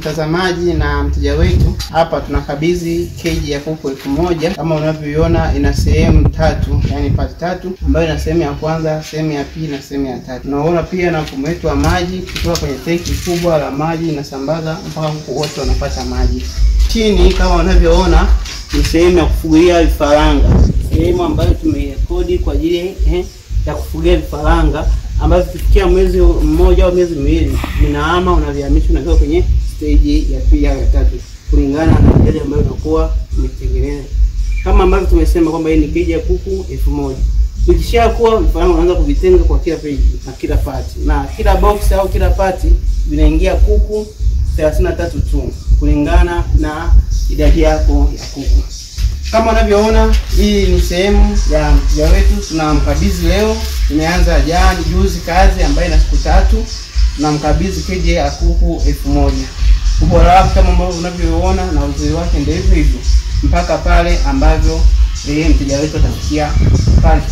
Mtazamaji na mteja wetu, hapa tunakabidhi keji ya kuku 1000. Kama unavyoiona ina sehemu tatu, yani part tatu, ambayo ina sehemu ya kwanza, sehemu ya pili na sehemu ya tatu. Tunaona pia na mfumo wetu wa maji kutoka kwenye tenki kubwa la maji inasambaza mpaka kuku wote wanapata maji. Chini kama unavyoona ni sehemu ya kufugia vifaranga, sehemu ambayo tumeirekodi kwa ajili ya kufugia vifaranga ambavyo vikifikia mwezi mmoja au miezi miwili vinahama, unavihamisha unaweka kwenye stage ya pili au ya tatu kulingana na idadi ambayo unakuwa umetengeneza. Kama ambavyo tumesema kwamba hii ni keji ya kuku 1000. Ikishakuwa vifaranga unaanza kuvitenga kwa kila page na kila pati, na kila box au kila pati vinaingia kuku 33 tu kulingana na idadi yako ya kuku. Kama unavyoona hii ni sehemu ya mteja wetu tunamkabidhi leo. Tumeanza jana juzi kazi ambayo ina siku tatu. Tunamkabidhi keji ya kuku 1000. Ubora wake kama ambavyo unavyoona na uzuri wake ndio hivyo hivyo mpaka pale ambavyo mteja wetu atafikia pale.